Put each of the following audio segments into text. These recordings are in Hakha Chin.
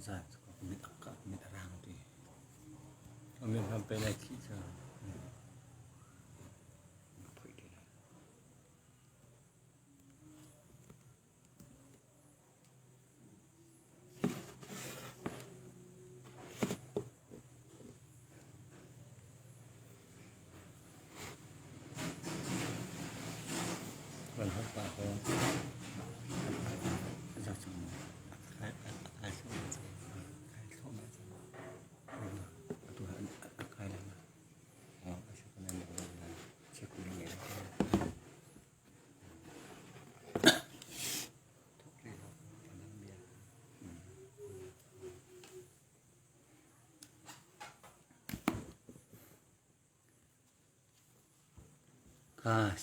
Zan mit a mit a rang ti. Mit hman pe lai khi cu. Kan holh pah ko.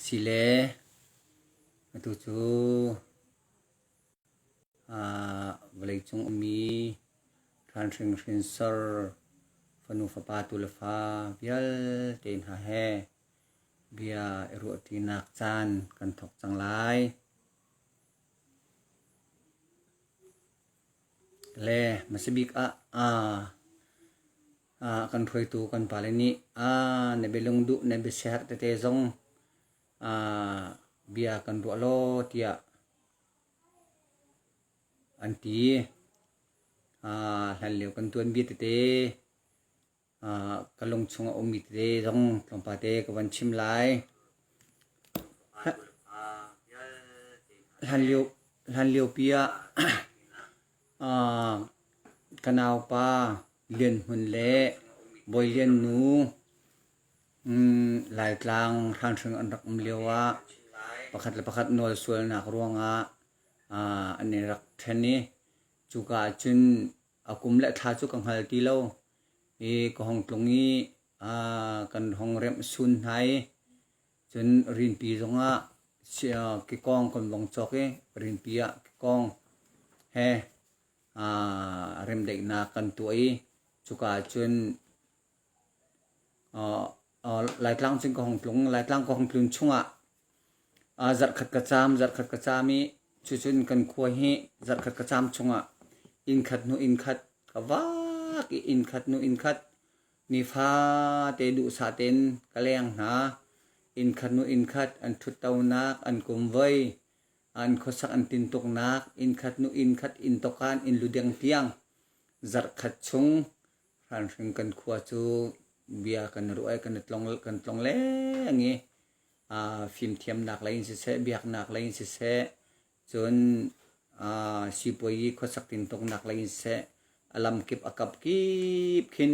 Sile atu cu vawleicung ummi hranhring hrinsor fanu fapa tu le fa vialte hna he bia i ruahṭinak caan kan thawk cang lai. Le hmasa bik ah kan hruaitu kan pale nih na bialung duh na biasiaherh tete zong bia kan ruah law tiah an ti. Hlanlio kan tuanbia tete ka lung chung a ummi tete zong tlawmpal te ka van chim lai. Hlanlio hlanliopi ah ka naupa Lian Hmun le Bawi Lian Nu Laitlang hranhring an rak um lio ah pakhat le pakhat nawl sualnak ruangah an i rak ṭhen i cuka ah cun a kum le thla cu ka hngal ti lo i ka hong tlung i kan hong remh sun hna i cun rinpi zongah kikawng kan vong cawk i rinpi ah kikawng he remdaihnak kan tuah i cuka ah cun Laitlang cun ka hong tlung. Laitlang ka hong tlun chungah zarhkhat ka caam, zarhkhat ka caam i cucun kan khua hi zarhkhat ka caam chungah innkhat hnu innkhat ka vak i innkhat hnu innkhat nifate duhsah tein ka leng hna. Innkhat hnu innkhat an ṭhuttonak, an kumvoi, an khuasak an tintuknak, innkhat hnu innkhat inntawkan inn ludeng tiang zarhkhat chung Hranhring kan khua cu bia kan i ruah i kan i tlong kan tlong leng i fimthiamnak lei in siseh, biaknak lei in siseh, cun sipuayi khuasak tintuknak lei in siseh, a lamkip a kap kip khin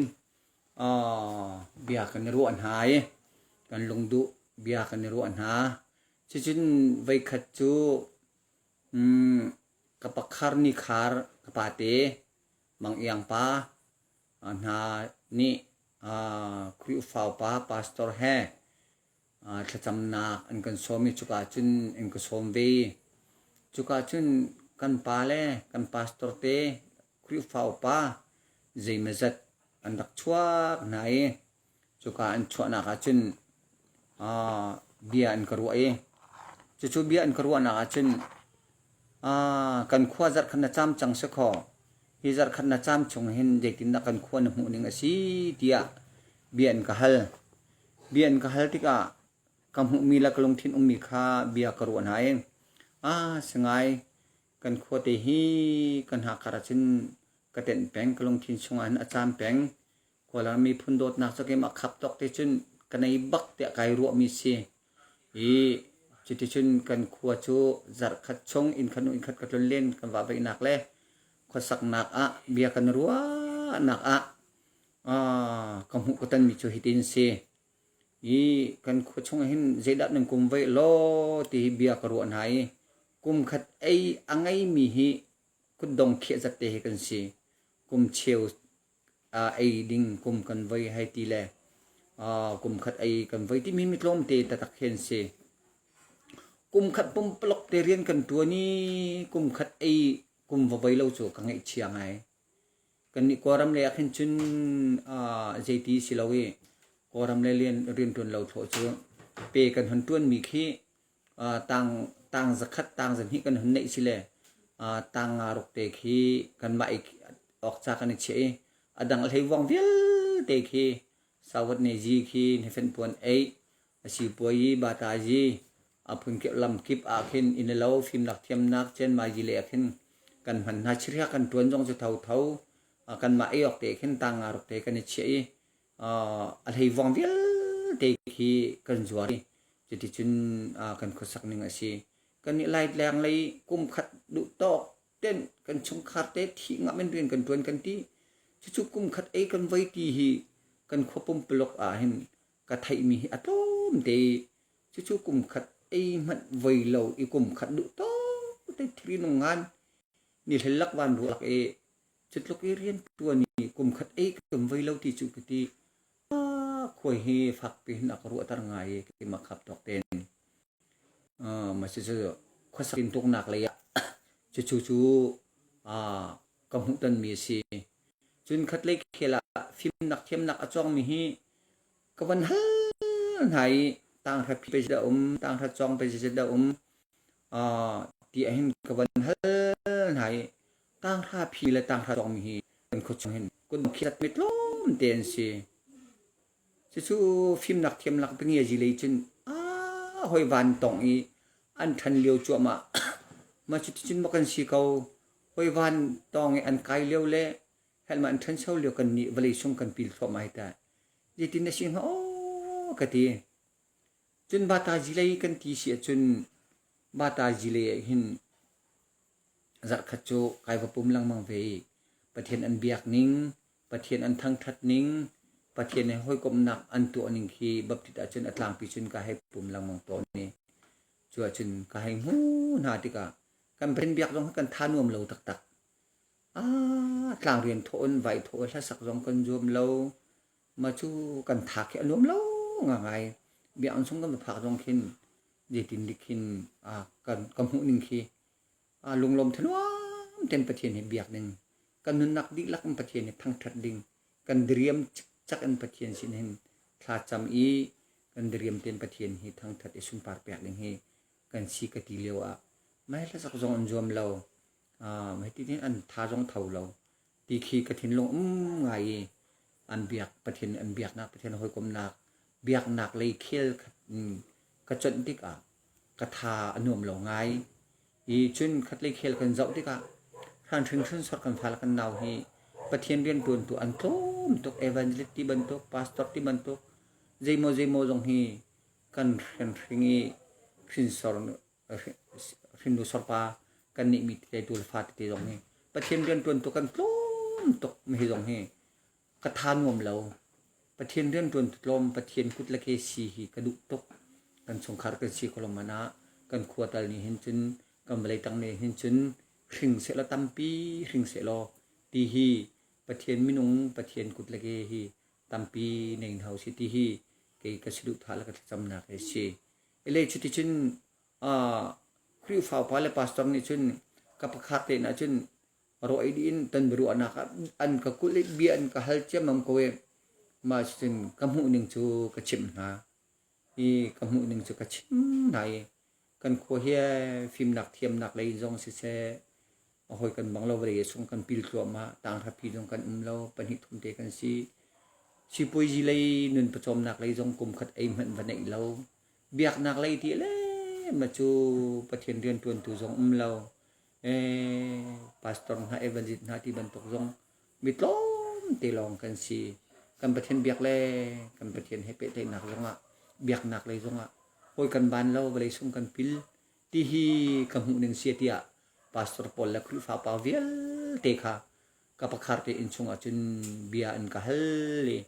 bia kan i ruah hna i kan lungduh bia kan i ruah hna. Cucun voikhat cu ka pakhar ni khar ka pate Mang Iang pa hna nih Khrihfa upa pastor he thlacamnak an kan sawm i cuka cun an ka sawm ve. Cuka cun kan pa le kan pastor te Khrihfa upa zeimawzat an rak chuak hna i Cuka an chuahnak ah cun bia an ka ruah i cucu bia an ka ruahnak ah cun kan khua zarh khat na caam cang si khaw, hi zarh khat na caam chung hin zeitindah kan khua na hmuh ning a si tiah bia an ka hal. Bia an ka hal tikah ka hmuhmi le ka lungthin ummi kha bia ka ruah hna i si ngai kan khuate hi kan Hakha ah cun ka tenh peng, ka lungthin chungah hin a caam peng. Kawlram miphun dawtnak cu keimah khap tawk te cun ka nei bak tiah kai ruahmi si. I cuticun kan khua cu zarhkhat chung innkhat hnu innkhat ka tlun len kan vahveihnak le khuasaknak ah bia kan ruahnak ah ka hmuh ka tonmi cu hitin si. I kan khua chung hin zeidah nan kum ve law ti hi bia ka ruah hna i kum khat ei a ngeimi hi kutdong khiah zat te hi kan si. Kum cheu ei ding kum kan voi hei ti le kum khat ei kan voi timi mi tlawmte taktak khi an si. Kum khat pumpalok te rian kan tuan i kum khat ei kum va voi lo cu ka ngaihchia ngai. Kan nih Kawlram lei ah khin cun zeiti si lo i Kawlram lei rian riantuan lo thlawh cu pe kan hun tuanmi khi tang tang zakhat tang zahnih kan hun neih si le tang nga ruk te khi kanmah i awk ca kan i chiah i a dang a hleivuang vialte khi sawat ne zi khi hnafenpuan ei a sipuai i bata zi a phunkip lamkip ah khin inn le lo fimnak thiamnak cianmai zi le ah khin kan hman hna. Chiriak kan ṭuan zong cu thotho kanmah ei awk te khin tang nga ruk te kan i chiah i a hleivuang vialte khi kan zuar i cuticun kan khuasak ning a si. Kan i lait leng lei kum khat duh tawk ten kan chungkhar te thih ngam in rian kan ṭuan kan ti. Cucu kum khat ei kan voi ti hi kan khua pumpuluk ah hin ka theihmi hi a tlawm te i cucu kum khat ei hmanh voi lo i kum khat duh tawk te thiri nung ngan ni hlellak van ruak i cutluk i rian ṭuan i kum khat ei kan voi lo ti cu ka ti. Khuai hi fakpi hin a ka ruahter ngai i keimah khap tawk tein mah cucu khuasak tintuknak lei ah cucu cu ka hmuhtonmi a si. Cun khatlei khel ah fimnak thiamnak a cawngmi hi ka van hal hna i tanghra phi pe dah um, tanghra cawng pe dah um ti ahhin ka van hal hna i tanghra phi le tanghra cawngmi hi kan khuachung hin kun khiat mi tlawm te an si. Cucu fimnak thiamnak pingiazi lei cun aa hoi van tong i an ṭhan lio cuahmah. Mah cuticun maw kan si ko. Hoi van tong i an kai lio le helma an ṭhancho lio kan nih vawlei sung kan pil thluahmah hi tah. Zeitin na si hnga aw ka ti. Cun bata zilei kan ti si ahcun bata zilei ah hin zarhkhat cu kai va pum lengmang ve i Pathian an biak ning, Pathian an thangṭhat ning, Pathian he hawikomhnak an tuah ning khi Baptist ahcun a tlangpi cun ka hei pum lengmang tawn i cu ahcun ka hei hmu hna tikah kan Pathian biak zong hi kan tha nuam lo taktak. Ah, tlangrian thawh in vai thawh hlasak zong kan zuam lo. Mah cu kan tha khi a nuam lo ngangai. Biakinn chung kan va phak zong khin zeitin dik khin kan ka hmuh ning khi lunglawm thanuam ten Pathian hi biak ding kan nunnak dihlak in Pathian hi thangṭhat ding kan diriam cikcak in Pathian sin hin thlacam i kan diriam ten Pathian hi thangṭhat i sunpar pek ding hi kan si ka ti lio ah mai hlasak zong an zuam lo hiti tin an tha zong tho lo ti khi ka thinlung um ngai i an biak Pathian an biaknak Pathian hawikomnak biaknak lei khel ka conh tikah ka tha a nuam lo ngai. I cun khatlei khel kan zoh tikah hran hringhran sor kan fale kan nau hi Pathian rianṭuantu an tlawm tuk evangelist ti bantuk pastor ti bantuk zeimaw zeimaw zong hi kan hrenhring i hrinsor hrinnu sorpa kan nih mi tete tu le fa tete zong hi Pathian rianṭuantu kan tlawm tuk mi hi zong hi ka tha nuam lo. Pathian rianṭuan tu tlawm, Pathian kut le ke si hi ka duh tuk. Kan chungkhar kan si kho lo man ah kan khua tal nih hin cun kan vawlei tang nih hin cun hring sehlaw tampi hring sehlaw ti hi Pathian minung Pathian kut le ke hi tampi nei hna usih ti hi kei ka saduhthah le ka thlacamnak hi a si. Ele cuticun Khrihfa upa le pastor nih cun ka pakhat te ah cun rawh ei dih in ton biaruahnak ah an ka kulh i bia an ka hal ciammam ko i mah cucun ka hmuh ning cu ka chimh hna i ka hmuh ning cu ka chim hna i kan khua hi fimnak thiamnak lei zong siseh a hawi kan bang lo vawlei chung kan pil thluahmah tanghrapi zong kan um lo pahnih thum te kan si sipuaizi lei nun pawcawmnak lei zong kum khat ei hmanh va neih lo biaknak lei ti le ma cu Pathian rianṭuantu zong um lo pastor hna evangelist hna ti bantuk zong mi tlawmte lawng kan si. Kan Pathian biak le kan Pathian he pehtlaihnak zongah biaknak lei zongah hawi kan ban lo vawlei sung kan pil ti hi ka hmuh ning si tiah pastor pawl le Khrihfa pa vialte kha ka pakhar te inn chungah cun bia an ka hal i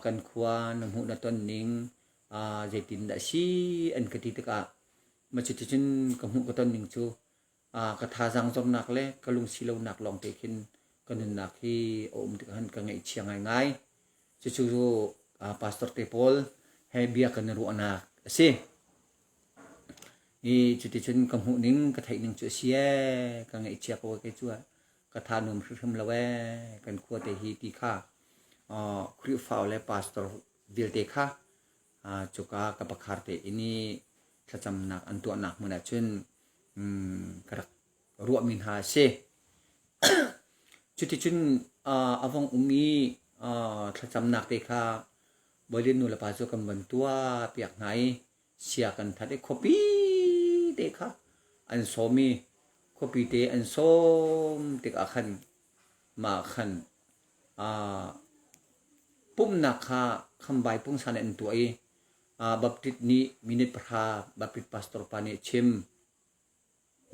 kan khua na hmuh na ton ning zeitindah si an ka ti tikah Mah cuticun ka hmuh ka ton ning cu ka thazaang zornak le ka lungsi lonak lawngte khin ka nunnak hi a um tikah khan ka ngaihchia ngaingai. Cucu pastor te pawl he bia kan i ruahnak a si. I cuticun ka hmuh ning ka theih ning cu a si ee ka ngaihchia ko kei cu ka tha nuam hrimhrim lo ee kan khua te hi ti kha Khrihfa le pastor vialte kha Cuka ka pakhar te inn i thlacamnak an tuahnak hmun ah cun ka rak ruahmi hna a si. Cuticun a vong um i thlacamnak te kha Bawilian nu le pa cu kan van tuah piak hna i sia kan that i khuapi te kha an sawm i khuapi te an sawm tikah khan mah khan pumhnak kha khambai pungsan in an tuah i Baptist nih minute pahra Baptist pastor pa nih a chim.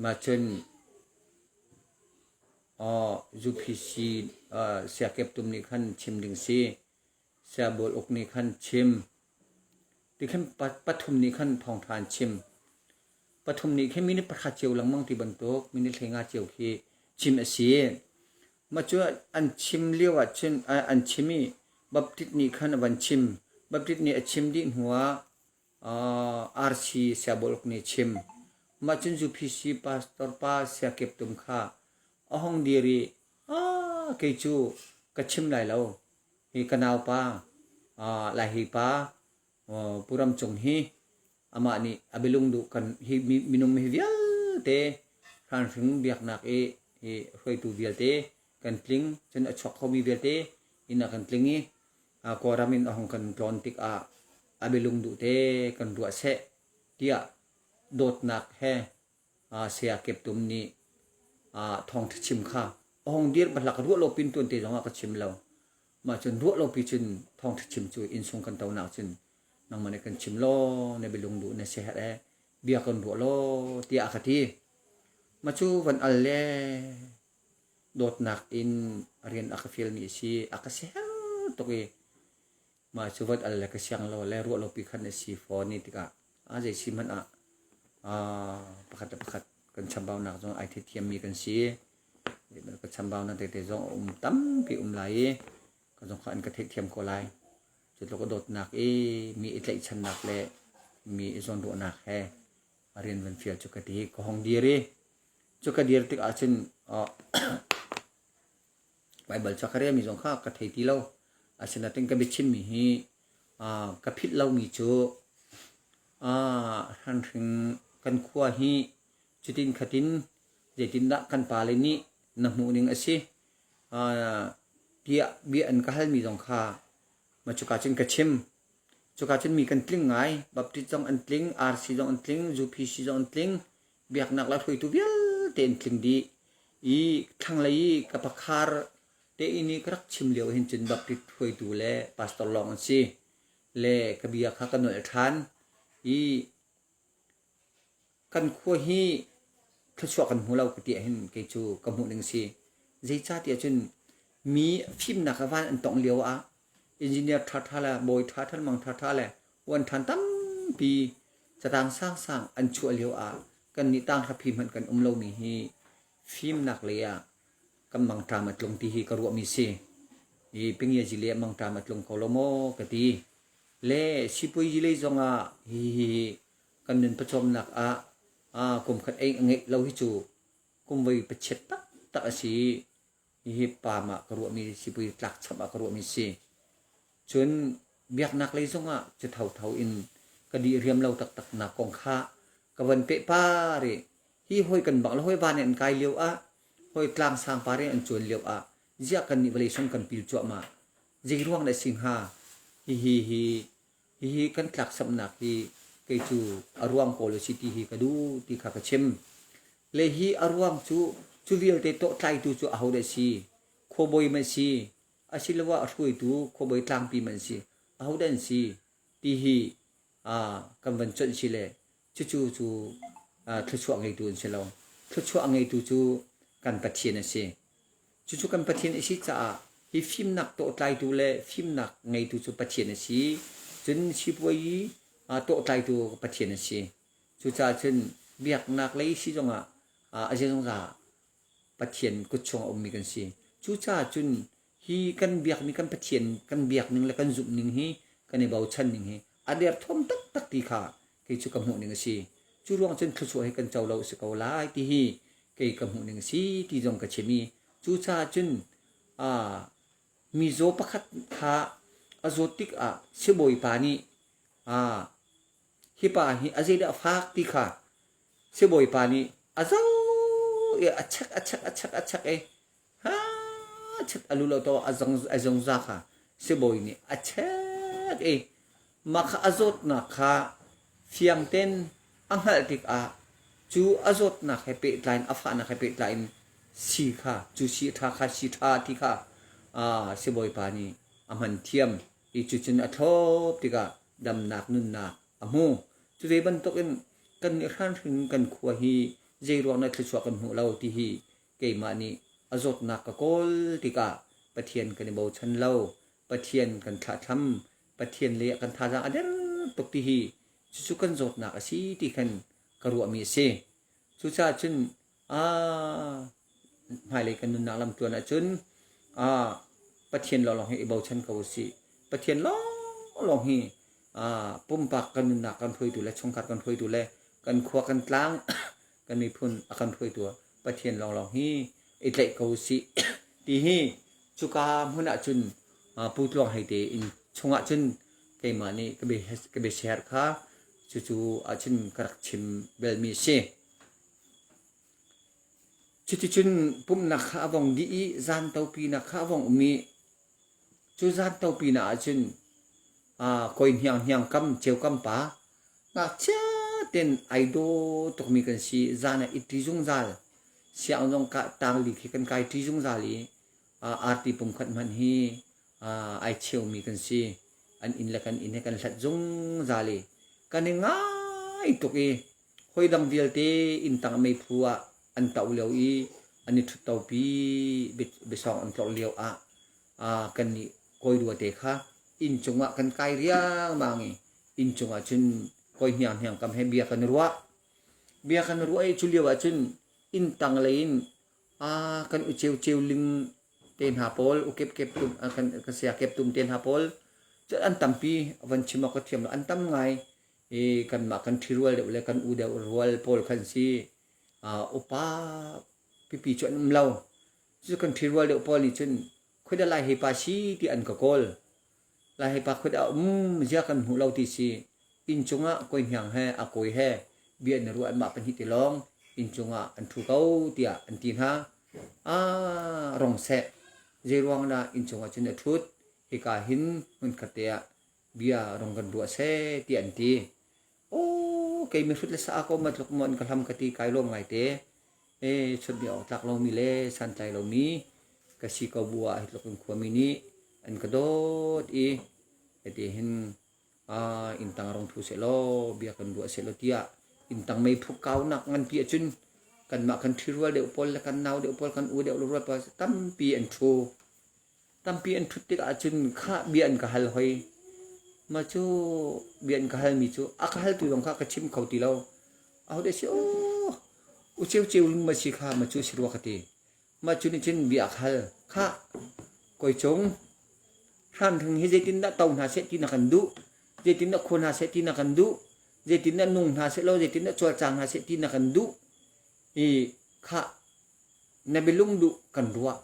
Mah cun UPC siakeptum nih khan chim ding si. Siabawi uk nih khan chim. Tikhin pathum nih khan thawngṭha an chim. Pathum nih khin minute pahra cio lengmang ti bantuk minute 15 cio khi chim a si. Mah cu an chim lio ah cun an chim i Baptist nih khan a van chim. Baptist nih a chim dih hnuah RC siabawi uk nih chim. Mah cun UPC pastor pa siakep tum kha a hong dir i kei cu ka chim lai lo. Hi ka naupa Laihi pa Pu Ram Cung hi amah nih a bialung duh kan hi minung hi vialte hranhring biaknak i hi hruaitu vialte kan tling cun a chuak khomi vialte inn ah kan tling i Kawlram in a hung kan tlawn tikah a bialung duh te kan ruah seh tiah dawtnak he Saya Kep Tum nih thawngṭha chim kha a hung dir bahlak ruah lo pin tuan te zongah ka chim lo. Mah cun ruah lo pi cun thawngṭha chim cu innsung kan tonak cun nangmah nih kan chim law na bialung duh na siaherh e bia kan ruah law tiah a ka ti. Mah cu van al le dawtnak in rian a ka fialmi a si a ka siaherh tuk i Mah cu vat al le ka siang lo le ruah lopi khan a si fawn i tikah a zei si hmanh ah pakhat le pakhat kan chambaunak zong ai theithiammi kan si. Ka chambaunak tete zong a um tampi um lai i ka zong kha an ka theihthiam ko lai. Cu tluk a dawtnak i mi i tlaihchannak le mi i zawnruahnak he a rian van fial cu ka ti ka hong dir i cu ka dir tik ahcun Baibal ca ka relmi zong kha ka thei ti lo. Asinain ka biachimmi hi ka philh lomi cu hranhring kan khua hi cutin khatin zeitindah kan pale nih na hmuh ning a si tiah bia an ka halmi zong kha ma cuka cun ka chim. Cuka cun mi kan tling ngai. Baptist zong an tling, RC zong an tling, UPC zong an tling, biaknak le hruaitu vialte an tling dih. I thlanglei i ka pakhar te inn i ka rak chim lio hin cun Baptist hruaitu le pastor lawng an si. Le ka bia kha ka nolh ṭhan i kan khua hi thluachuah kan hmu lo ka ti ahhin kei cu ka hmuh ning si. Zeicahtiah cun mi fimnak a van an tongh lio ah engineer ṭhaṭha le bawi ṭhaṭha le mang ṭhaṭha le uan ṭhan tampi catang sangsang an chuah lio ah kannih tanghra phi hmanh kan um lomi hi fimnak lei ah kan mangṭam a tlung ti hi ka ruahmi si. I pingiazi lei ah mangṭam a tlung ko lo maw ka ti. Le sipuazi lei zongah hihi kan nun pawcawmnak ah kum khat ei a ngeih lo hi cu kum voi pachiat taktak a si. Hihi paam ah ka ruahmi sipui tlakchap ah ka ruahmi si. Cun biaknak lei zongah cu thotho in ka dih riam lo taktak nak kong kha ka van peh par i hi hoi kan bang le hoi van in an kai lio ah hoi tlang sang par in an cuan lio ah ziah kan nih vawlei sung kan pil cuahmah zei ruang dah si hnga hihi hi hihi kan tlaksamnak hi kei cu a ruang kawl a si ti hi ka duh ti kha ka chim le hi a ruang cu cu vialte tawhtlaitu cu aho dah si khuabawi man si asiloah a hruaitu khuabawi tlangpi man si aho dah an si ti hi kan van conh si le cucu cu thluachuah ngeitu an si lo. Thluachuah a ngeitu cu kan Pathian a si. Cucu kan Pathian a si caah hi fimnak tawhtlaitu le fimnak ngeitu cu Pathian a si. Cun sipuai tawhtlaitu Pathian a si. Cucaah cun biaknak lei si zongah a zeizongza Pathian kut chung a ummi kan si. Cucaah cun hi kan biakmi kan Pathian kan biak ning le kan zumh ning hi kan i bochan ning hi a derthawm taktak ti kha kei cu ka hmuh ning a si. Cu ruang cun thluachuah hi kan co lo a si ko lai ti hi kei ka hmuh ning a si ti zong ka chim i cucaah cun mizaw pakhat kha a zawt tikah sibawipa nih hi pa hi a zeidah fak ti kha sibawipa nih a zoh i a chek a chek a chek a chek i ha! chet a lu lo to a zong a zongza kha sibawi nih a check i mah kha a zawtnak kha fiang ten a hngalh tikah cu a zawtnak he pehtlai in a fahnak he pehtlai in sii kha cu sii ṭha kha sii ṭha ti kha sibawipa nih a hman thiam i cucun a thlop tikah damnak nunnak a hmu. Cu ve bantukin kan nih hranhring kan khua hi zeiruang dah thluachuah kan hmuh lo ti hi keimah nih a zawtnak ka kawl tikah Pathian kan i bochan lo, Pathian kan thlahthlam, Pathian lei ah kan thazaang a der tuk ti hi cucu kan zawtnak a si ti khan ka ruahmi a si. Cucaah cun hmailei kan nunnak lamtluan ahcun Pathian lawnglawng hi i bochan ko usih. Pathian lawnglawng hi pumpak kan nunnak kan hruaitu le chungkhar kan hruaitu le kan khua kan tlang kan miphun a kan hruaitu Pathian lawnglawng hi i tlaih ko usih ti hi cuka hmun ahcun Pu Tluang Hei te inn chungah cun keimah nih ka biasiaherh kha cucu ahcun ka rak chim belmi a si. Cuticun pumhnak kha a vong dih i zan topinak kha a vong um i cu zan topinak ahcun kawi hnianghniang kam ceukam pa ngakchia ten ai daw tukmi kan si. Zan ah i ṭi zungzal. Sianginn zong tangli khi kan kai ṭi zungzal i arti pumkhat hmanh hi ai cheumi kan si. An inn le kan inn he kan hlat zungzal i kan i ngai tuk i Hawi vialte inntang meiphu ah an toh lio i an i ṭhuttopi biasawng an tlorh lio ah kannih kawi ruate kha inncung ah kan kai riangmang i inncung ah cun kawi hnianghniang kam he bia kan i ruah. Bia kan i ruah i cu lio ah cun inntang lei in kan u ceuceu ling te hna pawl, u kepkep tum, kan saya kep tum te hna pawl cu an tampi van chim awk ka thiam lo. An tam ngai. I kanmah kan ṭhirual deuh le kan u deuh rual pawl khan si upa pipi cu an um lo. Cu kan ṭhirual deuh pawl nih cun khuida lai hei pa si ti an ka kawl. Lai hei pa khuida um zia kan hmuh lo ti si. Inn cungah kawi hniang he a kawi he bia na ruah anmah pahnih ti lawng inn cungah an ṭhu ko tiah an ti hna. Ah rong seh zeiruang dah inn cungah cun a ṭhut hika hin hmunkhat te ah bia rong kan ruah seh tiah an ti. Aw kei mihrut le sa ko ma tluk maw an ka hlam ka ti kai lawm ngai te. E chawnh awk tlak lomi le santlai lomi ka si ko bu ah hi tluk in khuami nih an ka dawt i hiti hin inntang rong thu sehlaw bia kan ruah sehlaw tiah inntang meiphu kaunak nganpi ahcun kanmah kan ṭhirual deuh pawl le kan nau deuh pawl kan u deuh rual pawl tampi an ṭhu. Tampi an ṭhut tikah cun khah bia an ka hal hoi. Mah cu bia an ka halmi cu a ka haltu zong kha ka chim kho ti lo. Ahodah si aw u ceuceu lung ma si kha ma cu si rua ka ti. Mah cu nih cun bia a ka hal. Khah kawi cung hranhring hi zeitindah to hna seh ti na kan duh? Zeitindah khua hna seh ti na kan duh? Zeitindah nung hna seh law zeitindah cawlcang hna seh ti na kan duh? I khah Na bialung duh kan ruah.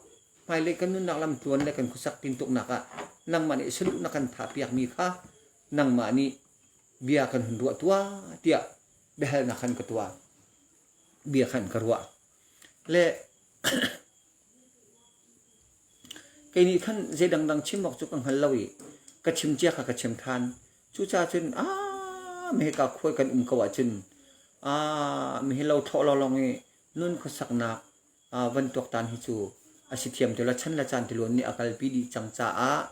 Hmailei kan nunnak lamtluan le kan khuasak tintuknak ah nangmah nih saduh na kan thahpiakmi kha nangmah nih bia kan hun ruah tuah tiah biahalnak khan ka tuah. Bia khan ka ruah. Le kei nih khan zei dangdang chim awk cu ka hngal lo i ka chim cia kha ka chim ṭhan. Cucaah cun aa mehka khuai kan um ko ahcun aa mihi lo thlawh lawlawng i nun khuasaknak van tuaktan hi cu a si thiam ti lo chan le caan tiluan nih a kalpi dih cang caah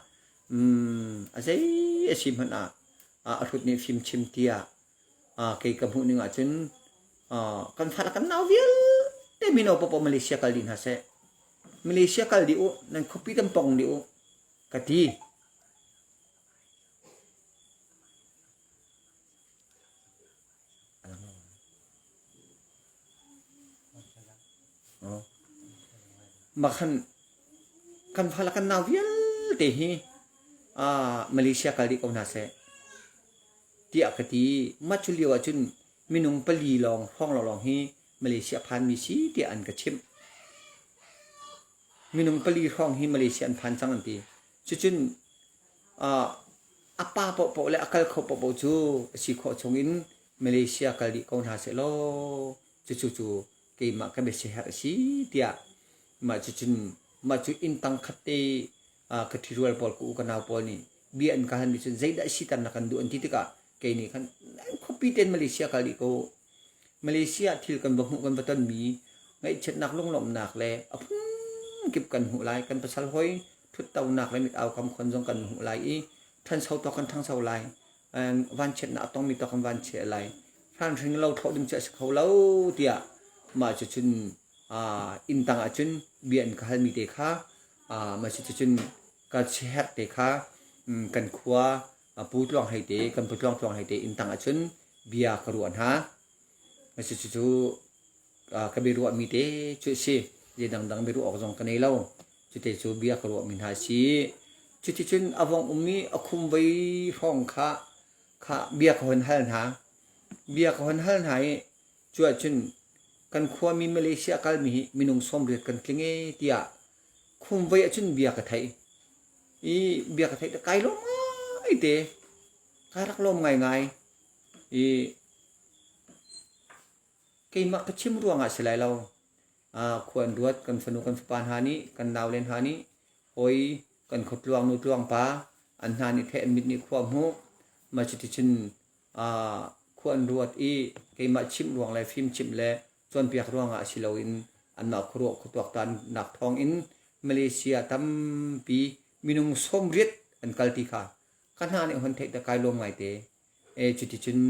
a zei a si hmanh ah a hrut nih fim chim tiah kei ka hmuh ning ahcun kan fa le kan nau vialte mino paohpaoh Malaysia kal dih hna seh Malaysia kal dih u nan khuapi kan pong dih u ka ti. Mah khan kan fa le kan nau vialte hi Malaysia kal dih ko hna seh tiah ka ti. Mah cu lio ahcun minung pali lawng hrawng lawnglawng hi Malaysia phanmi si tiah an ka chimh. Minung pali hrawng hi Malaysia an phan cang an ti. Cucun a pa paohpaoh le a kal kho paohpaoh cu a si khawh chungin Malaysia kal dih ko hna sehlaw cucu cu keimah ka biasiherh a si tiah mah cucun Mah cu inn tang khat te ka ṭhirual pawl ka u ka nau pawl nih bia an ka halmi cun zeidah siter na kan duh an ti tikah kei nih khan khuapi tein Malaysia kal dih ko. Malaysia thil kan va hmuh kan va tonmi ngaihchiatnak lunglawmhnak le a phunkip kan hmuh lai. Kan pasal hoi ṭhuttonak le mit au kam khon zong kan hmuh lai i ṭhanso tawk kan ṭhangso lai. Vanchiatnak a tongmi tawk kan vanchia lai. Hranhring lo thlawh ding cu a si kho lo tiah mah cucun inn tang ahcun bia an ka halmi te kha mah cucun ka chiaherh te kha kan khua Pu Tluang Hei te kan Pu Tluang Tluang Hei te inn tang ahcun bia ka ruah hna. Mah cucu ka biaruahmi te cu a si. Zei dangdang biaruah awk zong ka nei lo. Cute cu bia ka ruahmi hna a si. Cuticun a vong um i a khum voi hrawng kha kha bia ka hon hal hna. Bia ka hon hal hna i cu ahcun kan khuami Malaysia kalmi hi minung 80 kan tling e tiah khumvei ahcun bia ka theih. I bia ka theih te kai lawm ngai te. Kai rak lawm ngaingai. I keimah ka chim ruangah si lai lo. Khua an ruat kan fanu kan fapa hna nih kan naule hna nih hawi kan khuatluang nu tluang pa an hna nih theh an mit nih khua hmuh mah cuticun khua an ruat i keimah chimh ruang le fim chimh le cawnpiak ruangah si loin anmah khuaruah khuatuaktannak thawngin Malaysia tampi minung 80 an kal ti kha ka hna nih hon theih te kai lawm ngai te. E cuticun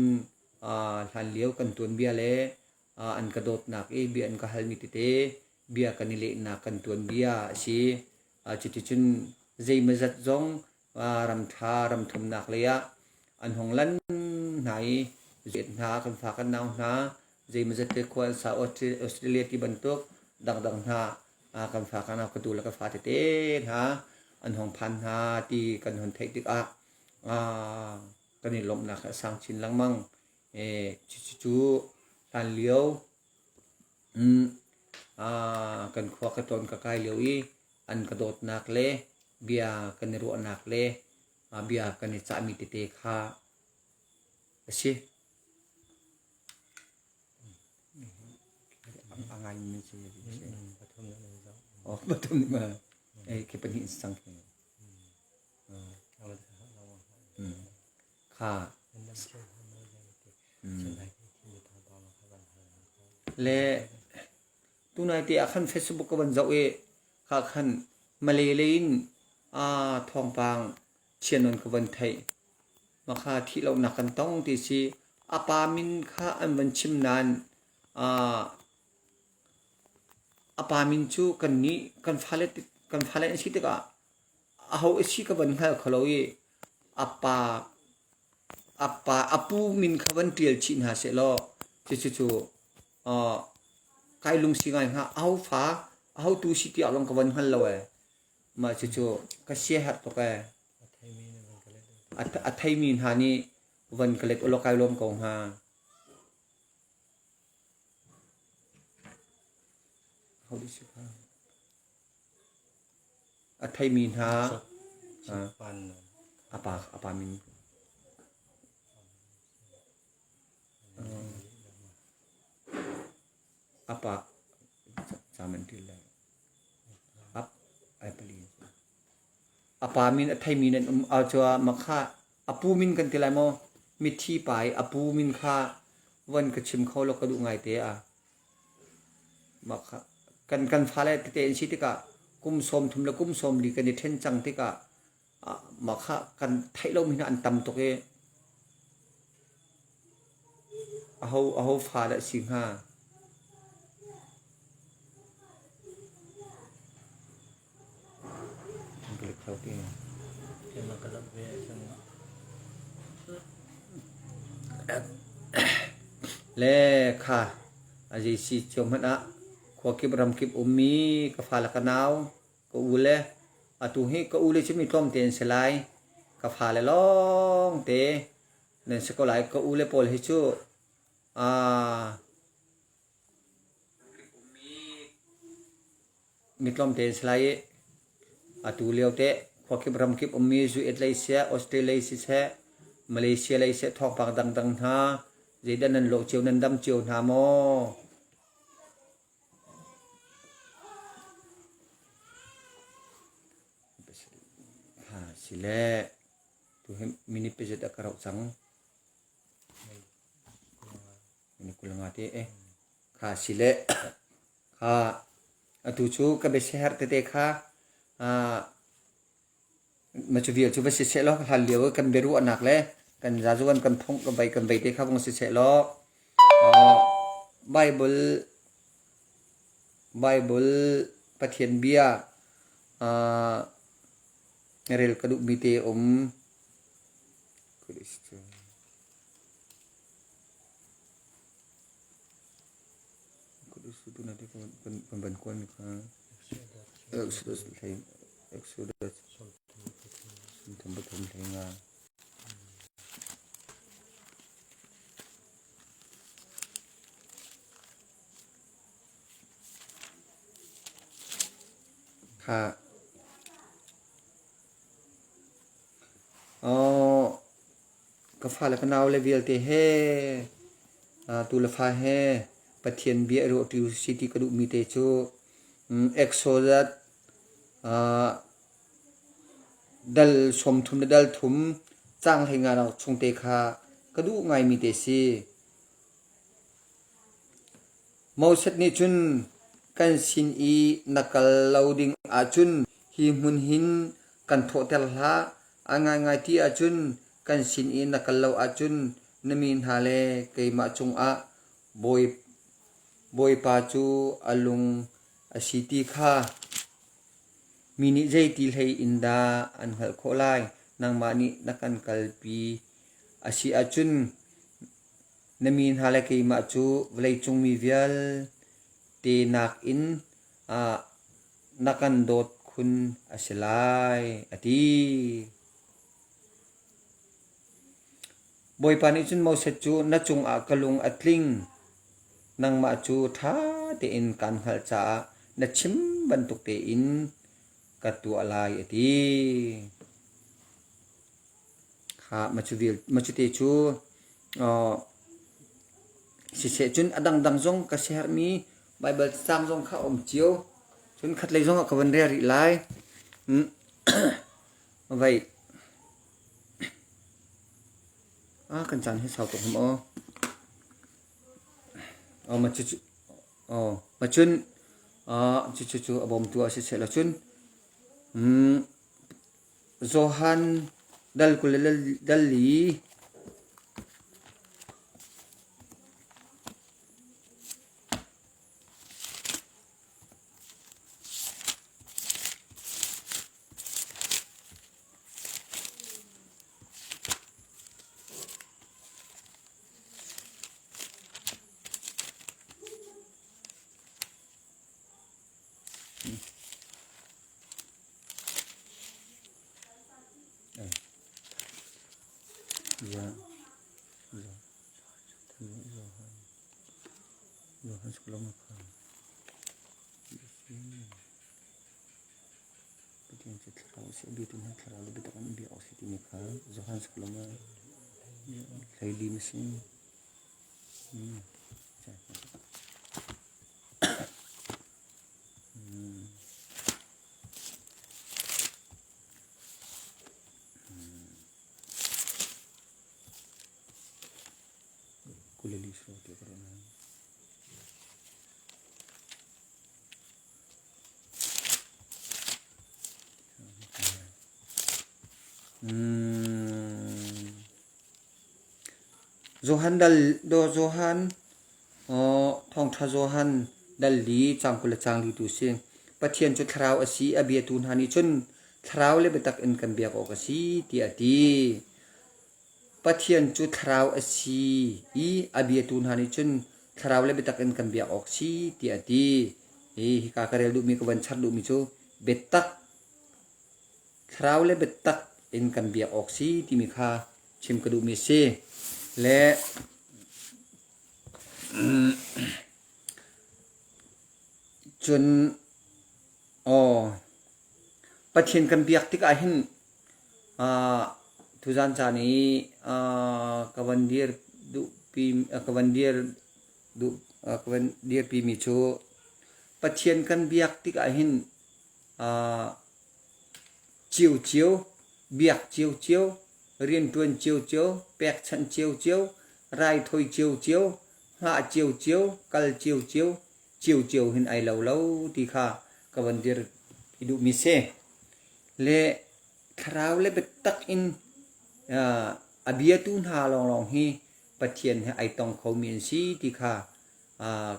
hlan lio kan tuanbia le an ka dawtnak i bia an ka halmi tete bia kan i lehnak kan tuanbia a si. Cuticun zeimazat zong ram ṭha ram thumnak lei ah an hung lan hna i zuet hna kan fa kan nau hna zeimazat te khua an sa Australia ti bantuk dangdang hna kan fa kan nau ka tu le ka fa tete hna an hung phan hna ti kan hun theih tikah kan i lawmhnak a sang chin lengmang. Cucu hlan lio kan khua ka tlawn ka kai lio i an ka dawtnak le bia kan i ruahnak le bia kan i cahmi tete kha a si. A ngaimi nan si. Oh, pathum ma. Eh, khi pahnih in sang khi. Kha. Le tunai te ah khan Facebook ka van zoh i kha khan Malay lei in thawngpang chia nawn ka van theih. Makha thih lonak kan tong ti si. A pa min kha an van chim nain a pa min cu kan nih kan fale kan fale an si tikah aho a si ka van hngal kho lo i a pa a pa a pu min kha van ṭial chih hna sehlaw cucu cu kai lungsi ngai hnga. Aho fa aho tu si tiah lawng ka van hngal lo ee. Mah cucu ka siaherh tuk ee. A theimi hna nih van ka let ulaw kai lawm ko hnga. A theimi hna a pa a pa min a pa cam an ṭil lai. Ap ai pali. A pa min a theimi nan um ah makha a pu min kan ti lai maw? Mithi pa i a pu min kha von ka chim kho law ka duh ngai te a. Mah kha kan kan fale tete an si tikah kum 30 le kum 40 kan i ṭhen cang tikah mah kha kan theih lomi hna an tam tuk i aho aho fa dah si hnga? Le kha a zei si cio hmanh ah khuakip ramkip ummi ka fa le ka nau ka u le atu hi ka u le cu mi tlawmte an si lai ka fale lawng te nan si ko lai ka u le pawl hi cu Mi tlawmte an si lai i atu lio teh khuakip ramkip ummi US lei siseh, Australia lei siseh, Malaysia lei siseh thawngpang dangdang hna zeidah nan lawh cio nan dam cio hna maw? Sile tu hi minute pezet a ka rauh cang. Minute 20 te eh. Kha sile kha atu cu ka biasiherh tete kha Ma cu vial cu va si seh law hlan lio i kan biaruahnak le kan zazuan kan phung kan vei kan vei te kha vung si seh law Bible Bible Pathian bia rel ka duhmi te um. Kan van kualmi kha Exodus Exodus 33 15. Kha ka fale ka nau le vialte he tu le fa he Pathian bia i ruahṭi usih ti ka duhmi te cu Exodus dal 30 le dal thum caang 15 nak chung te kha ka duh ngaimi te si. Moses nih cun kan sin i na kal lo ding ahcun hi hmun hin kan thawhter hlah. A ngaingai ti ahcun kan sin i na kal lo ahcun na mi hna le keimah cungah Bawipa cu a lung a si ti kha mi nih zeiti hlei in dah an hngalh khawh lai? Nangmah nih na kan kalpi a si ahcun na mi hna le keimah cu vawleicung mi vialte nakin na kan dawt khun a si lai, a ti. Bawipa nih cun Moses cu na cungah ka lung a tling, nangmah cu ṭha tein kaan hngalh caah na chim bantuk tein ka tuah lai a ti. Kha macute cu siseh cun a dangdang zong ka siaherhmi Baibal cacang zong kha a um cio. Cun khatlei zong ah ka van rel rih lai. Vei. Ah, kan caan hi sau tuk hum aw. Oh, ma cu oh, ma cun ah cu cu cu a bawmtu a si seh lo cun Johan dal 20 le dal li. Pathian cu thlarau a si, a biatu hna thlarau le biatak in bia awk a si timi kha Johan sakalung ah hleilim a si. Kuleli sro ti ka ruah nain. Johan dal do Johan thawngṭha Johan dal li cang 20 le cang li tu si. Pathian cu thlarau a si, a biatu hna nih cun thlarau le biatak in kan biak awk a si tiah a ti. Pathian cu thlarau a si i a biatu hna nih cun thlarau le biatak in kan biak awk si tiah a ti. Hi hika ka rel duhmi ka van char duhmi cu biatak thlarau le biatak in kan biak awk si timi kha chim ka duhmi a si. Le cun aw Pathian kan biak tikah hin Tuzaan caan i ka van dir duhpi ka van dir duh ka van dirpimi cu Pathian kan biak tikah hin ciocio. Biak ciocio, rianṭuan ciocio, pekchanh ciocio, raithawi ciocio, hngah ciocio, kal ciocio, ciocio hin ai lo lo ti kha ka van dir i duhmi si. Le thlarau le biatak in a biatu hna lawnglawng hi Pathian he ai tong khomi an si ti kha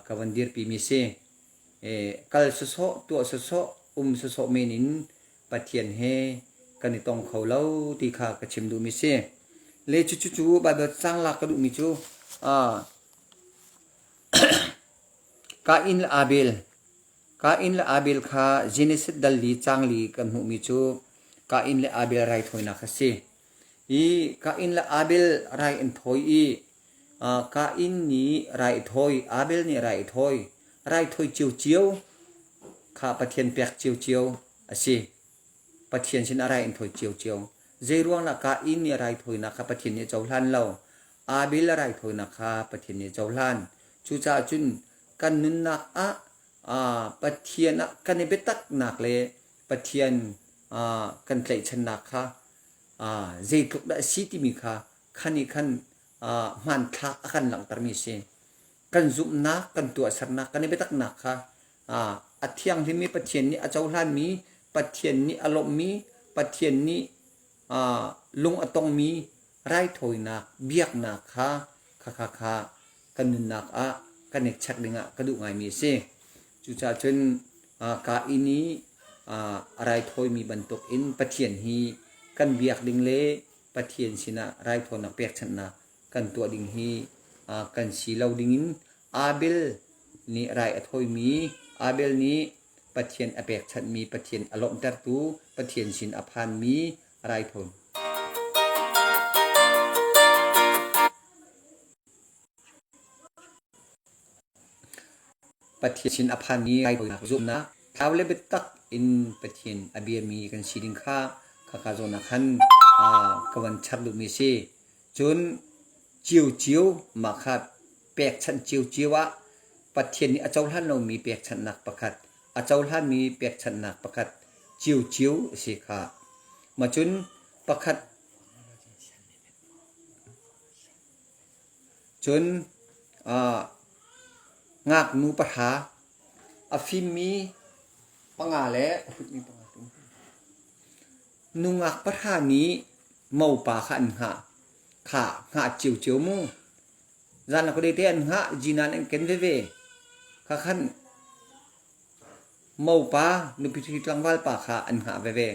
ka van dirpimi si. Kal sawsawh, tuah sawsawh, um sawsawh men in Pathian he kan i tong kho lo ti kha ka chim duhmi si. Le cucu cu Baibal cang lak ka duhmi cu Kain le Abel Kain le Abel kha Genesis dal li cang li kan hmuhmi cu Kain le Abel raithawinak a si. I Kain le Abel rai an thawi i Kain nih rai a thawi, Abel nih rai a thawi. Raithawi ciocio kha Pathian pek ciocio a si. Pathian sinah rai an thawi ciocio. Zeiruang dah Kain nih raithawinak kha Pathian nih a cohlan lo? Abel a raithawinak kha Pathian nih a cohlan. Cucaah cun kan nunnak ah Pathian ah kan i biataknak le Pathian kan tlaihchannak kha zeitluk dah a si timi kha khan nih khan hmanthlak a kan langhtermi a si. Kan zumhnak, kan tuahsernak, kan i biataknak kha a thianghlimmi Pathian nih a cohlanmi, Pathian nih a lawmhmi, Pathian nih lung a tongmi raithawinak, biaknak kha kha kha kan nunnak ah kan i check dingah ka duh ngaimi a si. Cucaah cun Kain i a raithawimi bantukin Pathian hi kan biak ding le Pathian sinah raithawinak pekchanhnak kan tuah ding hi kan si lo dingin Abel nih rai a thawimi Abel nih Pathian a pekchanhmi Pathian a lawmhtertu Pathian sin a phanmi raithawi Pathian sin a phanmi raithawinak zumhnak thlau le biatak in Pathian a biami kan si ding kha khaka zawn ah khan ka van chap duhmi a si. Cun ciocio mah kha pekchanh ciocio ah Pathian nih a cohlan lomi pekchanhnak pakhat, a cohlanmi pekchanhnak pakhat ciocio a si kha. Mah cun pakhat Cun ngaknu pahra a fimmi panga le a hrutmi panga nungak pahra nih mopa kha an hngah. Kha hngah ciocio mu. Zan le khuadei te an hngah, zinan an ken veve. Kha khan mopa nupi ṭhi tlangval pa kha an hngah veve.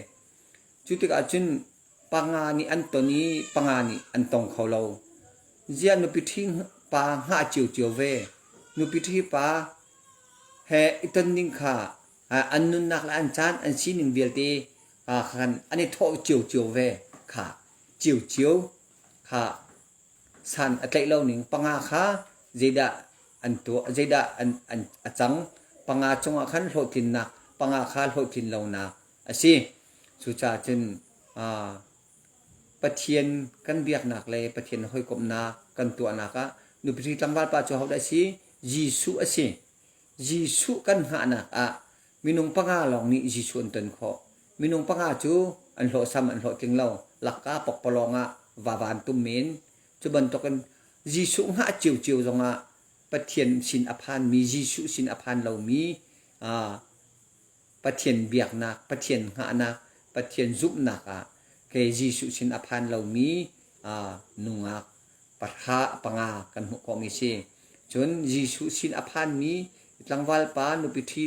Cu tikah cun panga nih an ton i panga nih an tong kho lo. Ziah nupi ṭhi pa hngah ciocio ve. Nupi ṭhi pa he i ton ding kha an nunnak le an caan an sining vialte khan an i thawh ciocio ve kha ciocio kha san a tlaih lo ning panga kha zeidah an tuah zeidah an, an a cang panga cungah khan hlawhtlinnak panga kha hlawhtlin lonak a si. Cucaah cun Pathian kan biaknak le Pathian hawikomhnak kan tuahnak ah nupi tlangval pa cu hodah a si? Jesuh a si. Jesuh kan hngahnak ah minung panga lawng nih Jesuh an ton khawh. Minung panga cu an hlawhsam an hlawhtling lo. Lakka pokpalawng ah va van tum men. Cu bantukin Jesuh hngah ciocio zongah Pathian sin a phanmi, Jesuh sin a phan lomi Pathian biaknak, Pathian hngahnak, Pathian zumhnak ah kei Jesuh sin a phan lomi nungak pahra panga kan hmuh khawhmi si. Cun Jesuh sin a phanmi tlangval pa nupi ṭhi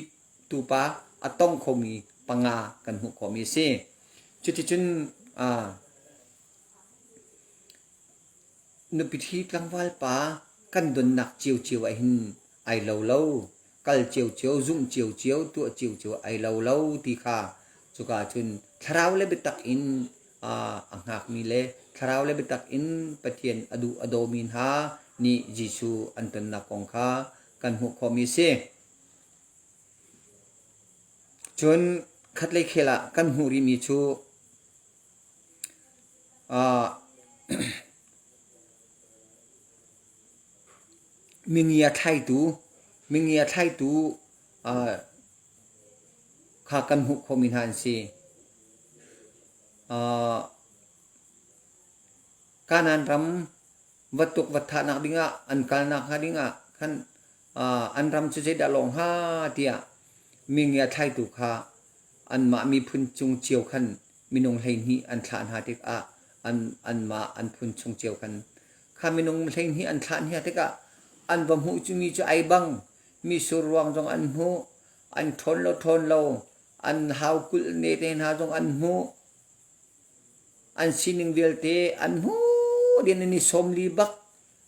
tupa a tong khomi panga kan hmuh khawhmi si. Cuticun nupi ṭhi tlangval pa kan donnak ciocio ah hin ai lo lo. Kal ciocio, zumh ciocio, tuah ciocio ai lo lo ti kha cuka cun thlarau le biatak in a hngakmi le thlarau le biatak in Pathian a duh a dawmi hna nih Jesuh an tonnak kong kha kan hmuh khawhmi a si. Cun khatlei khel ah kan hmuh rihmi cu Mingia thlaitu, mingia thlaitu kha kan hmuh khawhmi hna an si. Kanaan ram va tuk va thahnak dingah an kalnak hnga dingah khan an ram cu zeidah lawng hnga tiah mingia thlaitu kha anmah miphun cung cio khan minung 12 an thlah hna tikah an anmah an phun chung cio khan kha minung 12 an thlah hna tikah an va hmuh cu mi cu ai bang misur ruang zong an hmuh an ṭhawn lo ṭhawn lo an hau kulh ne te hna zong an hmuh An sining vialte an hmuh ding in i 40 bak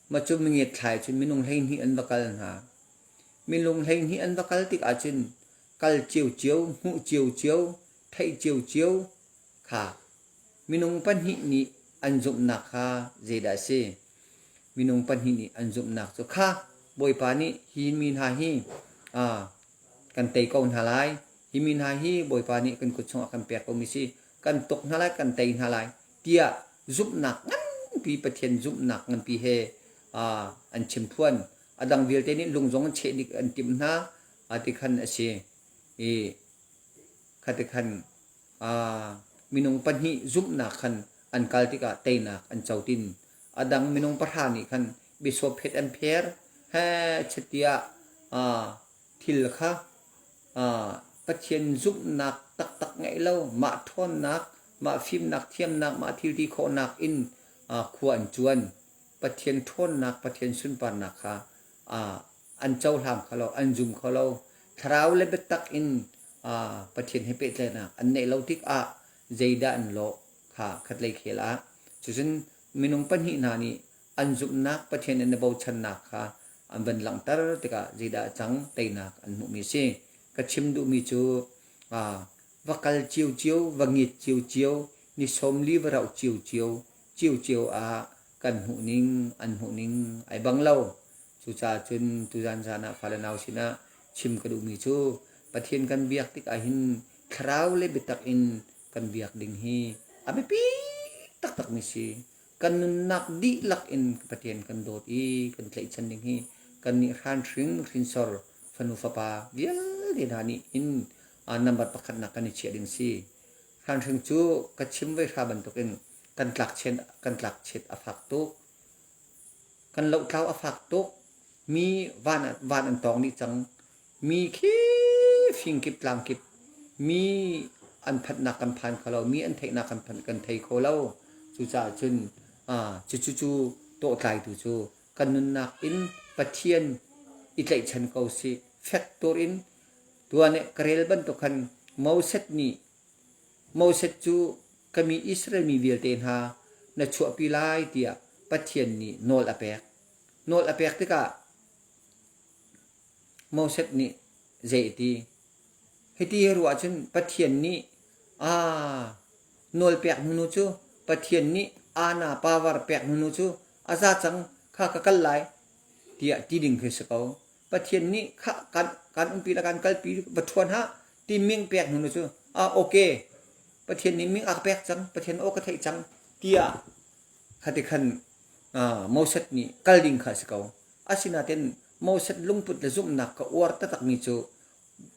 ma cu mingiat thlai cun minung 12 an va kal hna. Minung 12 an va kal tik ahcun kal ciocio, hmuh ciocio, theih ciocio kha minung pahnih nih an zumhnak kha zeidah a si? Minung pahnih nih an zumhnak cu kha Bawipa nih hi mi hna hi kan tei ko hna lai. Hi mi hna hi Bawipa nih kan kut chungah kan pek komi si. Kan tuk hna lai, kan tei hna lai tiah zumhnak nganpi Pathian zumhnak nganpi he an chimphuan. A dang vialte nih lung zong an cheh dik an timh hna ti khan a si. I khati khan minung pahnih zumhnak khan an kal tikah teinak an co tin. A dang minung pahra nih khan biasawphet an pher he chetiah thil kha Pathian zumhnak taktak ngeih lo, mah ṭhawnnak, mah fimnak thiamnak, mah thil ti khawhnak in khua an cuan. Pathian ṭhawnnak, Pathian sunparnak kha an cohlang kho lo, an zum kho lo. Thlarau le biatak in Pathian he pehtlaihnak an neih lo tikah zeidah an lawh kha khatlei khel ah. Cucun minung pahnih hna nih an zumhnak Pathian in a bochannak kha an van langhter tikah zeidah a cang teinak an hmuhmi a si. Ka chim duhmi cu va kal ciocio, va ngit ciocio, ni 40 va rauh ciocio, ciocio ah kan hmuhning an hmuhning ai bang lo. Cucaah cun tuzan zan ah fale nau sinah chim ka duhmi cu Pathian kan biak tik ahhin thlarau le biatak in kan biak ding hi a biapi taktakmi si. Kan nunnak dihlak in Pathian kan dawt i kan tlaihchan ding hi kannih hranhring hrinsor fanu fapa vialte hna nih hin number pakhatnak kan i chiah ding si. Hranhring cu ka chim voi hra bantukin kan tlakchiat kan tlakchiat a fak tuk. Kan lohtlau a fak tuk. Mi van van an tawng dih cang. Mi khi fingkip tlangkip mi an phanhnak kan phan kho lo, mi an theihnak kan phanh kan thei kho lo. Cucaah cun cucu cu tawhtlaitu cu kan nunnak in Pathian i tlaihchan ko sih. Fek tur in tuan i ka rel bantuk khan Moses nih Moses cu ka mi Israel mi vialte hna na chuahpi lai tiah Pathian nih nawl a pek. Nawl a pek tikah Moses nih zei a ti? Hiti hi ruah cun Pathian nih aa nawl pek hnu cu Pathian nih aana power pek hnu cu a za cang kha ka kal lai tiah ti ding khi si ko. Pathian nih kha kan kan umpi le kan kalpi va ṭhuan hah ti ming pek hnu cu ah okay Pathian nih ming a ka pek cang Pathian aw ka theih cang tiah khati khan Moses nih kal ding kha a si ko. Asinain Moses lungput le zumhnak ka uar taktakmi cu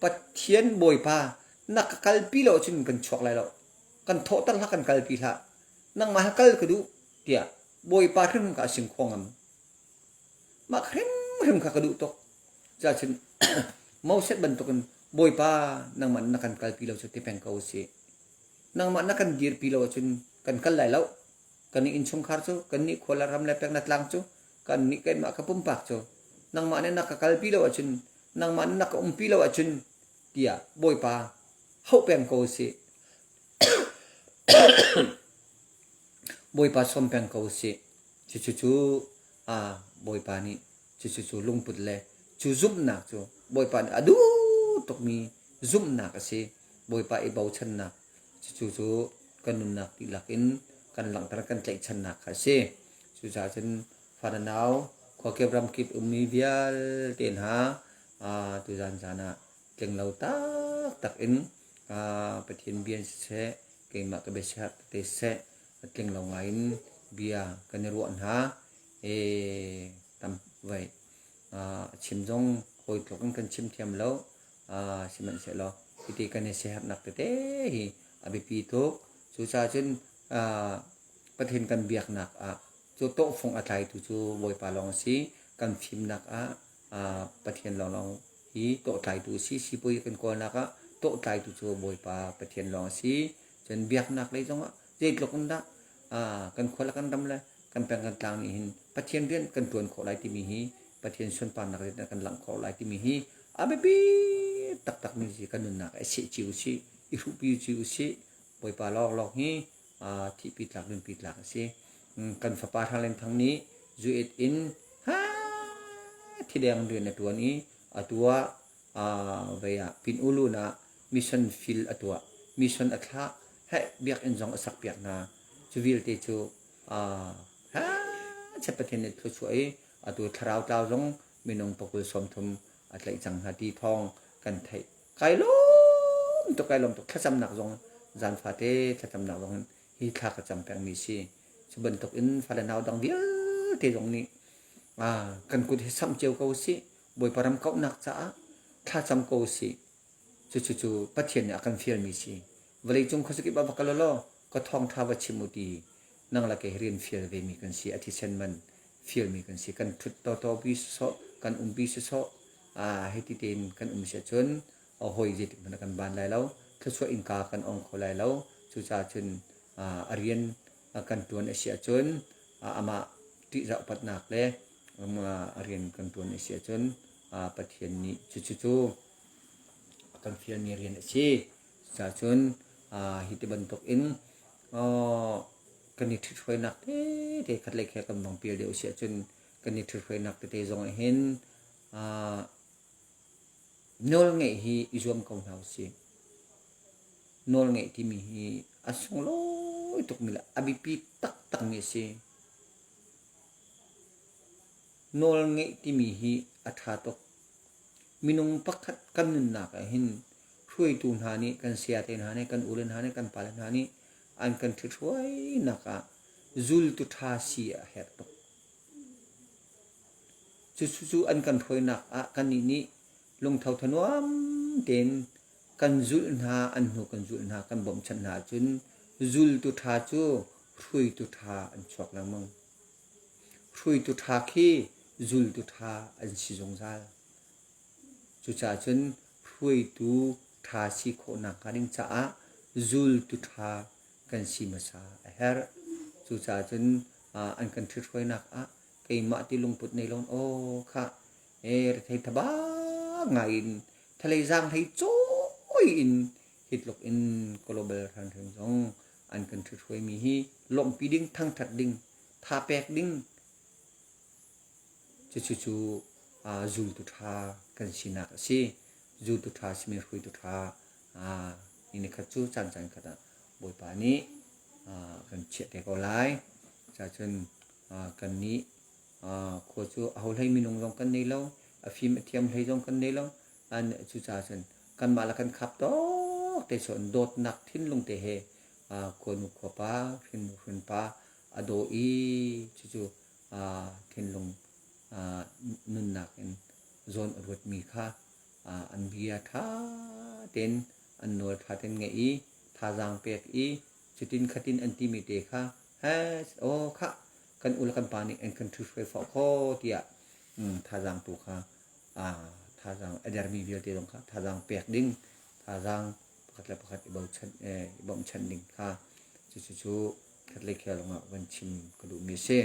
Pathian Bawipa na ka kalpi lo ahcun kan chuak lai lo. Kan thawhter hlah kan kalpi hlah. Nangmah he kal ka duh tiah Bawipa hrim ka sing kho ngam. Mah hrimhrim kha ka duh tuk. Cacun Moses bantukin Bawipa nangmah na kan kalpi lo cu ti peng ko usih. Nangmah na kan dirpi lo ahcun kan kal lai lo. Kan nih innchungkhar cu, kan nih khua le ram le peknak tlang cu, kan nih keimah ka pumpak cu, nangmah nih na ka kalpi lo ahcun, nangmah nih na ka umpi lo ahcun, tiah Bawipa hauh peng ko usih. Bawipa sawm peng ko usih. Cucu cu Bawipa nih cucu cu lungput le cu zumhnak cu Bawipa nih a duh tukmi zumhnak a si. Bawipa i bochannak cucu cu kan nunnak dihlak in kan langhter kan tlaihchannak kha a si. Cucaah cun fa le nau khuakip ramkip ummi vialte hna tuzan zan ah tling lo taktak in Pathian bia in siseh keimah ka biasiherh tete siseh a tling lo ngai in bia kan i ruah hna. E tam vai a chim zong hawi tluk in kan chim thiam lo. Sihmanhsehlaw hiti kan i siaherhnak tete hi a biapi tuk. Cucaah cun Pathian kan biaknak ah Cu tawhfung a tlaitu cu Bawipa lawng a si. Kan fimnak ah Pathian lawnglawng hi tawhtlaitu a si. Sipuai kan kawlnak ah tawhtlaitu cu Bawipa Pathian lawng a si. Cun biaknak lei zongah zeitluk in dah kan khua le kan ram le kan peng kan tlang nih hin Pathian rian kan ṭuan khawh lai timi hi Pathian sunparnak rian kan langh khawh lai timi hi a biapi taktakmi si kan nunnak ah seh cio usih, i hruhpi cio usih. Bawipa lawnglawng hi thihpi tlak nunpi tlak a si. Kan fapa Hrang Len Thang nih zuet in ha thideng rian a ṭuan i atu ah vei ah Pin Ulun ah mission field a tuah. Mission a thlah. Heh biakinn zong a sakpiak hna. Cu vialte cu ha chet Pathian nih thluachuah i atu thlarau tlau zong minung pakul 30 a tlaih cang hna ti thawng kan theih. Kai lawm tuk, kai lawm tuk. Thlacamnak zong zan fate thlacamnak zong hin hi thla ka cam pengmi si. Cu bantuk in fale nau dang vialte zong nih kan kut hi samh cio ko sih. Bawipa ram kauhnak caah thlacam ko sih. Cucu cu Pathian nih a kan fialmi si. Vawleicung khuazakip ah va kal law ka thawngṭha va chim u ti nang le kei rian fial vemi kan si. A thisen man fialmi kan si. Kan ṭhut tawtawpi sawsawh, kan umpi sawsawh, hiti tein kan um si ahcun hawi zeitik hmanh ah kan ban lai lo. Thluachuah innka kan ong kho lai lo. Cucaah cun a rian kan ṭuan a si ahcun amah ṭihzah upatnak le a rian kan ṭuan a si ahcun Pathian nih cucu cu a kan fialmi rian a si. Cucaah cun hi ti bantuk in kan i ṭhithruainak tete khat le khat kan vang pial deuh a si ahcun kan i ṭhithruainak tete zong ah hin nawlngeih hi i zuam ko hna usih. Nawlngeih timi hi a sunglawi tukmi le a biapi taktakmi a si. Nawlngeih timi hi a ṭha tuk. Minung pakhat kan nunnak ah hin hruaitu hna nih kan sayate hna nih kan ule hna nih kan pale hna nih an kan ṭhithruainak ah zultu ṭha si a herh tuk. Cucu an kan hruainak ah kannih nih lungtho thanuam tein kan zulh hna, an hnu kan zulh hna, kan bawmhchanh hna ahcun zultu ṭha cu hruaitu ṭha an chuak lengmang. Hruaitu ṭha khi zultu ṭha an si zungzal. Cucaah cun hruaitu ṭha si khawhnak hnga ding caah zultu ṭha kan si hmasa a herh. Cucaah cun an kan ṭhithruainak ah keimah ti lungput nei lawn aw khah rethei thaba ngai in thalei zaang hlei cawi in hi tluk in global hranhring zong an kan ṭhithruaimi hi lawmhpi ding thangṭhat ding tha pek ding cucu cu zultu ṭha kan sinak a si. Zultu ṭha simi hruaitu ṭha ni nikhat cu caan caan khat ah Bawipa nih kan chiah te ko lai. Cacun kannih khua cu aho hlei minung zong kan nei lo, a fim a thiam hlei zong kan nei lo. Cucaah cun kanmah le kan khap tawk te cun dawtnak thinlung te he khuanu khuapa, hrinnu hrinpa a daw i cucu thinlung nunnak in zawn a ruatmi kha an bia ṭha tein an nawl ṭha tein ngaih i thazaang pek i cutin khatin an timi te kha he aw khah kan u le kan pa nih an kan ṭhithruai fawh kho tiah thazaang tu kha thazaang a dermi vialte zong kha thazaang pek ding thazaang pakhat le pakhat i bochan i bawmhchanh ding kha cucu cu khat le khel lawngah van chim ka duhmi a si.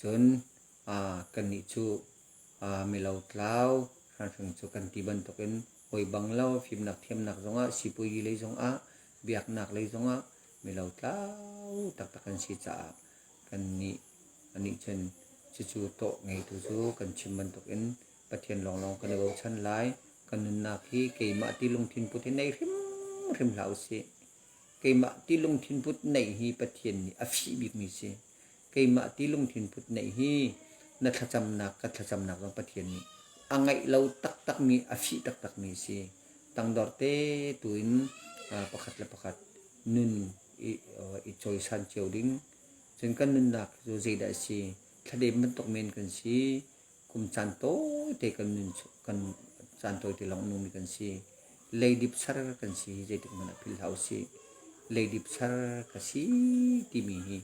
Cun kannih cu milotlau hranhring cu kan ti bantukin hawi bang lo fimnak thiamnak zongah sipuazi lei zongah biaknak lei zongah milotlau taktak kan si caah kannih nih cun cucu tawh ngeitu cu kan chim bantukin Pathian lawnglawng kan i bochan lai. Kan nunnak hi keimah ti lungthin put hi nei hrimhrim hlah usih. Keimah ti lungthin put neih hi Pathian nih a fih bikmi si. Keimah ti lungthin put neih hi na thlacamnak ka thlacamnak zong Pathian nih a ngaih lo taktakmi a fih taktakmi si. Tangdor te tu in pakhat le pakhat nun i cawisan cio ding. Cun kan nunnak cu zeidah a si? Thladem bantuk men kan si. Kum caan tawite kan nun kan caan tawite lawng nungmi kan si. Leidip ser kan si zeitik hmanh ah philh hlah usih. Leidip ser ka si timi hi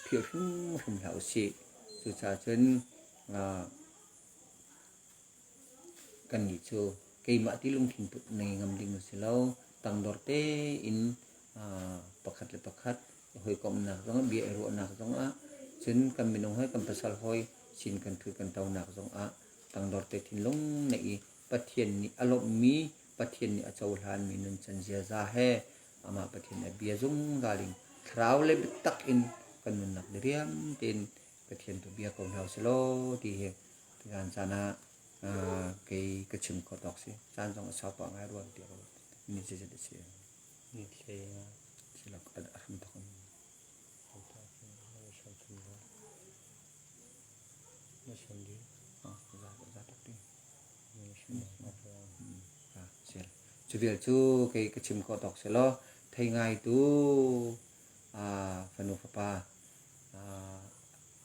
philh hrimhrim hlah usih. Cucaah cun kannih cu keimah ti lungthin put nei ngam ding a si lo. Tangdor tein pakhat le pakhat hawikomhnak zongah bia i ruahnak zongah cun kan minung hawi kan pasal hawi sin kan ṭhut kan tonak zongah tangdor te thinlung neih i Pathian nih a lawmhmi Pathian nih a cohlanmi nuncan ziaza he amah Pathian a bia zungzal in thlarau le biatak in kan nunnak diriam tein Pathian tu bia ko hna usih law ti hi tuzaan caan ah kei ka chim khawh tawk si. Caan zong a sau pah ngai rua tiah ka ruat. Ni zeizat a si. Ni hlei nga. Silak a hram thok in. Na shan di. Ah, za za tak ti. Cu vial cu kei ka chim khawh tawk si law thei ngai tu fanu fapa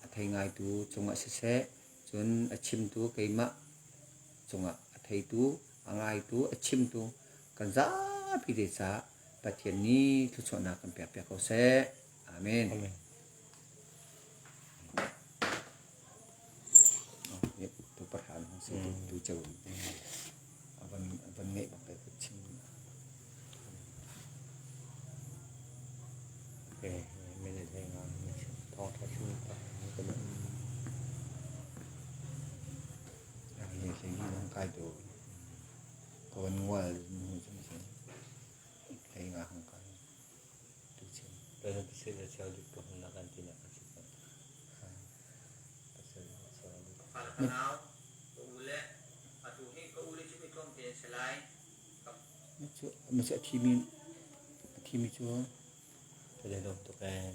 a thei ngaitu cungah siseh, cun a chimtu keimah cungah a theitu, a ngaitu, a chimtu kan zapi te caah Pathian nih thluachuahnak kan pekpiak ko seh. Amen. Amen. Oh, yep, tu parhan hong si tu tu ceu. Avan avan ngeih bak ka chim. A thimi cu Kan i lawm tuk ee.